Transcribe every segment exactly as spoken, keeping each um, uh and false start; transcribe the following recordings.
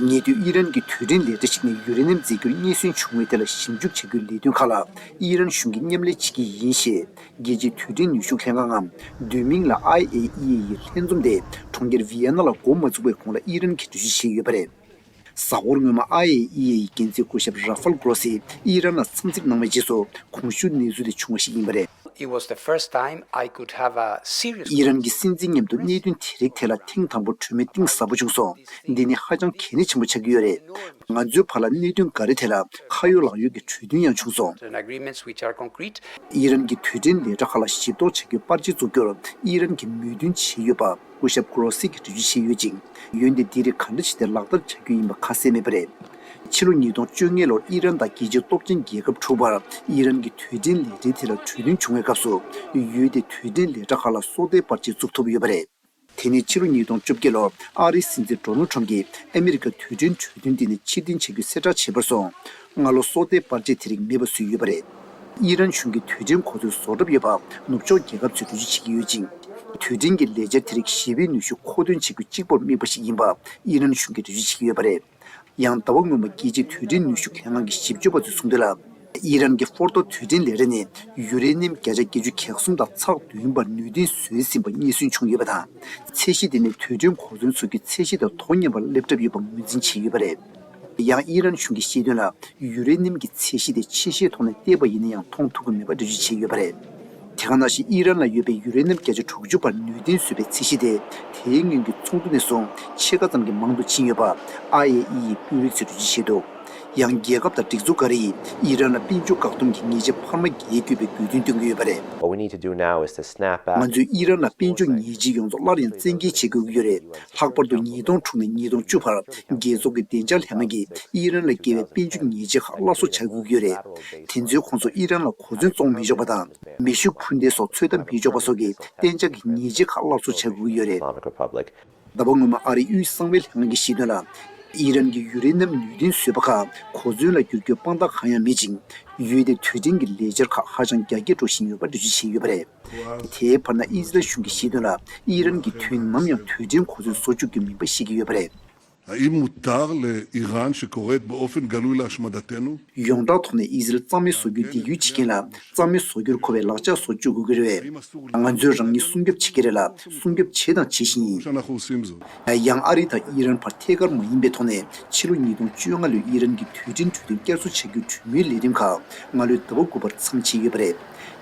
ཉེ་དུས་ཨི་རན་གྱི་རྡུལ་ཕྲན་ལས་གྲྭ་ཞིག་ནས་ཡུ་རེ་ནི་ཡམ་རྫས་འགྱུར་རྙེད་སོན་བྱུང་བའི་ཐད་ལ་ཞིབ་འཇུག་བྱ་རྒྱུའི་ལས་དོན་ཁག་ལ་ཨི་རན་གཞུང་གིས་མཉམ་ལས་བྱེད་ཀྱི་ཡིན་ཞེས། རྒྱལ་སྤྱིའི་རྡུལ་ཕྲན་ནུས་ཤུགས་ལྷན་ཁང་ངམ། བསྡུས་མིང་ལ་ཨའི་ཨེ་ཨི་ཨེ་ཡི་ལྷན་འཛོམས་དེ་གྲོང་ཁྱེར་ཝི་ཡེ་ན་ལ་འགོ་མ་བཙུགས་པའི་གོང་ལ་ཨི་རན་གྱིས་གྲོས་ཆོད་བྱས་ཡོད་པ་རེད། གཟའ་འཁོར་སྔོན་མ་ཨའི་ཨེ་ཨི་ཨེ་ཡི་འགན་འཛིན་སྐུ་ཞབས་ར་ཧྥལ་གྷོ་རོ་སི་ཨི་རན་ལ་འཚམས་གཟིགས་གནང་བའི་རྗེས་སུ་གོང་ཞུས་གནས་ཚུལ་དེ་བྱུང་བ་ཞིག་ཡིན་པ་རེད། It was the first time I could have a serious ཨི་རན་གྱི་སྲིད་འཛིན་མཉམ་དུ་གནད་དོན་དེ་རིགས་ཐད་ལ་ཐེངས་དང་པོ་གྲོས་མོལ་གཏིང་ཟབ་པོ་བྱུང་སོང་། འདི་ནི་ཧ་ཅང་གལ་གནད་ཆེན་པོ་ཆགས་ཀྱི་ཡོད་རེད། ང་ཚོའི་བར་ལ་གནད་དོན་འགའ་རེ་ཐད་ལ་ཁ་ཡོད་ལག་ཡོད་ཀྱི་གྲོས་མཐུན་ཡང་བྱུང་སོང་། And agreements which are concrete. ཨི་རན་གྱི་རྡུལ་ཕྲན་ལས་གྲྭ་ཁག་ལ་ཞིབ་གཏོང་བྱ་རྒྱུའི་པར་ཆས་བཙུགས་རྒྱུར་ཨི་རན་གྱིས་མོས་མཐུན་བྱས་ཡོད་པ་སྐུ་ཞབས་གྷོ་རོ་སི་གིས་འགྲེལ་བརྗོད་བྱས་ཡོད་ཅིང་། འོན་ཏེ་འདི་རིགས་ག་འདྲ་བྱས་ཏེ་ལག་བསྟར་བྱ་རྒྱུ་ཡིན་པ་ཁ་གསལ་མེད་པ་རེད། ཕྱི་ལོ་ཉིས་སྟོང་བཅོ་ལྔ་ལོར་ཨི་རན་དང་རྒྱལ་སྤྱིའི་སྟོབས་ཆེན་རྒྱལ་ཁབ་དྲུག་བར་ཨི་རན་གྱི་རྡུལ་ཕྲན་ལས་གྲྭའི་ཐད་ལ་གྲོས་མཐུན་བྱུང་བའི་སྐབས་སུ། ཡུལ་དེའི་རྡུལ་ཕྲན་ལས་གྲྭ་ཁག་ལ་སོ་ལྟའི་པར་ཆས་བཙུགས་ཐུབ་ཡོད་པ་རེད། དེ་ནི་ཕྱི་ལོ་ཉིས་སྟོང་བཅོ་བརྒྱད་ལོར་ཨ་རིའི་སྲིད་འཛིན་ཌོ་ནལ་ཁྲམ་གྱིས་ཨ་མི་རི་ཀ་རྡུལ་ཕྲན་གྲོས་མཐུན་དེ་ནས་ཕྱིར་འཐེན་བྱ་རྒྱུའི་གསལ་བསྒྲགས་བྱས་པར་སོང་། སྔ་ལོ་སོ་ལྟའི་པར་ཆས་དེ་རིགས་མེད་པ་བཟོས་ཡོད་པ་རེད། ཨི་རན་གཞུང་གིས་རྡུལ་ཕྲན་གོ་མཚོན་བཟོ་གྲབས་ཡོད་པ་ནུབ་ཕྱོགས་རྒྱལ་ཁབ་ཚོས་འགྲེལ་བརྗོད་བྱེད་ཀྱི་ཡོད་ཅིང་། རྡུལ་ཕྲན་གྱི་ལས་འཆར་དེ་རིགས་ཞི་བའི་ནུས་ཤུགས་མཁོ་འདོན་བྱེད་རྒྱུ་གཅིག་པུར་དམིགས་པ་ཞིག་ཡིན་པ་ཨི་རན་གཞུང་གིས་འགྲེལ་བརྗོད་བྱེད་ཀྱི་ཡོད་པ་རེད། ཡང་ཟླ་བ་སྔོན་མ་རྒྱལ་སྤྱིའི་རྡུལ་ཕྲན་ནུས་ཤུགས་ལྷན་ཁང་གི་ཞིབ་དཔྱོད་པ་ཚོས་གསུངས་དོན་ལ། ཨི་རན་གྱི་ཧྥོར་ཏོ་རྡུལ་ཕྲན་ལས་གྲྭ་ནས་ཡུ་རེ་ནི་ཡམ་བརྒྱ་ཆ་བརྒྱད་ཅུ་གྱ་གསུམ་དང་ཚེག་བདུན་བར་ནུས་ལྡན་བཟོས་ཟིན་པ་རྙེད་སོན་བྱུང་ཡོད་པ་དང་། ཚད་གཞི་དེ་ནི་རྡུལ་ཕྲན་གོ་མཚོན་བཟོ་རྒྱུའི་ཚད་གཞི་དང་དོ་མཉམ་པར་སླེབས་གྲབས་ཡོད་པ་ངོས་འཛིན་བྱས་ཡོད་པ་རེད། ཡང་ཨི་རན་གཞུང་གིས་བཤད་དོན་ལ། ཡུ་རེ་ནི་ཡམ་གྱི་ཚད་གཞི་དེ་ཆེ་ཤོས་ཐོག་ནས་བལྟས་པ་ཡིན་ན་ཡང་མཐོང་ཐུབ་ཀྱི་མེད་པ་འགྲེལ་བརྗོད་བྱས་ཡོད་པ་རེད། དེ་ག་ནང་བཞིན་ཨི་རན་ལ་ཡོད་པའི་ཡུ་རེ་ནི་ཡམ་བརྒྱ་ཆ་དྲུག་ཅུ་བར་ནུས་ལྡན་བཟོས་པའི་ཚད་གཞི་དེ་དེའི་སྔོན་གྱི་ཚོགས་འདུ་ནས་བཟུང་ཕྱེད་ཀ་ཙམ་གྱིས་མང་དུ་ཕྱིན་ཡོད་པ་ཨའི་ཨེ་ཨི་ཡི་དཔོན་རིགས་ཚོས་འགྲེལ་བརྗོད་བྱས་འདུག་ཡང་རྒྱལ་ཁབ་དང་སྒྲིག་འཛུགས་འགའ་རེ་ཡིས་ཨི་རན་ལ་དཔལ་འབྱོར་བཀག་སྡོམ་གྱི་ཉེས་ཆད་འཕར་མ་རྒྱག་དགོས་པའི་དགོས་འདུན་བཏོན་གྱི་ཡོད་པ་རེད། What we need to do now is to snap back. ང་ཚོས་ཨི་རན་ལ་དཔལ་འབྱོར་ཉེས་ཆད་ཡོངས་རྫོགས་སླར་ཡང་བཙན་འགེལ་བྱེད་དགོས་ཀྱི་ཡོད་རེད། ལྷག་པར་དུ་ཉིས་སྟོང་དྲུག་ནས་ཉིས་སྟོང་བཅུ་བར་རྒྱལ་ཚོགས་ཀྱི་བདེ་འཇགས་ལྷན་ཁང་གིས་ཨི་རན་ལ་འགེལ་བའི་དཔལ་འབྱོར་ཉེས་ཆད་ཁག་སླར་གསོ་བྱ་དགོས་ཀྱི་ཡོད་རེད། དེ་ཚོའི་ཁོངས་སུ་ཨི་རན་ལ་གོ་མཚོན་བཙོང་མི་ཆོག་པ་དང་། མེ་ཤུགས་འཕུར་མདེལ་སོགས་ཚོད་ལྟ་མི་ཆོག་པ་སོགས་ཀྱི་གཏན་འཇགས་ཀྱི་ཉེས་ཆད་ཁག་སླར་གསོ་བྱ་དགོས་ཀྱི་ཡོད་རེད། Islamic Republic. ཟླ་བ་སྔོན་མ་ཨ་རིའི་དབུས་གསང་བའི་ལྷན་ཁང་གིས་བཤད་དོན་ལ། ཨི་རན་གྱིས་ཡུ་རེ་ནི་ཡམ་ནུས་ལྡན་བཟོས་པ་ཁག་གོ་མཚོན་ལ་བསྒྱུར་རྒྱུའི་དཔང་རྟགས་གང་ཡང་མེད་ཅིང་། ཡུལ་དེའི་རྡུལ་ཕྲན་གྱི་ལས་འཆར་ཁག་ཧ་ཅང་རྒྱ་སྐྱེད་འགྲོ་བཞིན་ཡོད་པ་འགྲེལ་བརྗོད་བྱས་ཡོད་པ་རེད། དེའི་བར་ན་ཨི་ཟི་རལ་གཞུང་གིས་བཤད་དོན་ལ། ཨི་རན་གྱིས་དུས་ནམ་ཡང་རྡུལ་ཕྲན་གོ་མཚོན་བཟོ་བཅུག་རྒྱུ་མིན་པ་བཤད་ཀྱི་ཡོད་པ་རེད། האם מותר לאיראן, שקוראת באופן גלוי להשמדתנו? ཡོངས་གྲགས་ཐོག་ནས་ཨི་ཟི་རལ་རྩ་མེད་བཟོ་རྒྱུའི་འདོད་ཡུལ་བྱེད་མཁན་ལ་རྩ་མེད་བཟོ་རྒྱུར་མཁོ་བའི་ལག་ཆ་བཟོ་བཅུག་དགོས་ཀྱི་རེད་པས། ང་ཚོས་རང་ཉིད་སྲུང་སྐྱོབ་བྱེད་ཀྱི་རེད་ལ། སྲུང་སྐྱོབ་བྱས་དང་བྱེད་བཞིན་ཡིན། שאנחנו עושים זאת. ཡང་ཨ་རི་དང་ཨི་རན་བར་ཐད་ཀར་མ་ཡིན་པའི་ཐོག་ནས་ཕྱི་ལོ་ཉིས་སྟོང་བཅོ་ལྔ་ལོའི་ཨི་རན་གྱི་རྡུལ་ཕྲན་གྲོས་མཐུན་བསྐྱར་གསོ་བྱ་རྒྱུའི་གྲོས་མོལ་ལས་རིམ་ཁག་སྔ་ལོའི་ཟླ་བ་དགུ་པར་མཚམས་ཆད་ཡོད་པ་རེད།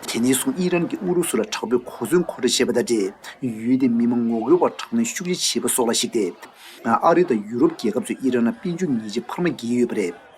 དེ་ནས་བཟུང་ཨི་རན་གྱིས་ཨུ་རུ་སུ་ལ་དྲག་པོའི་གོ་མཚོན་མཁོ་སྤྲོད་བྱས་པ་དང་འབྲེལ། ཡུལ་དེའི་མི་མང་ངོ་རྒོལ་བར་དྲག་གནོན་ཤུགས་ཆེ་བྱས་པ་སོགས་ལ་གཞིགས་ཏེ། ཨ་རི་དང་ཡུ་རོབ་རྒྱལ་ཁབ་ཚོས་ཨི་རན་ལ་དཔལ་འབྱོར་ཉེས་ཆད་འཕར་མ་བཀལ་ཡོད་པ་རེད།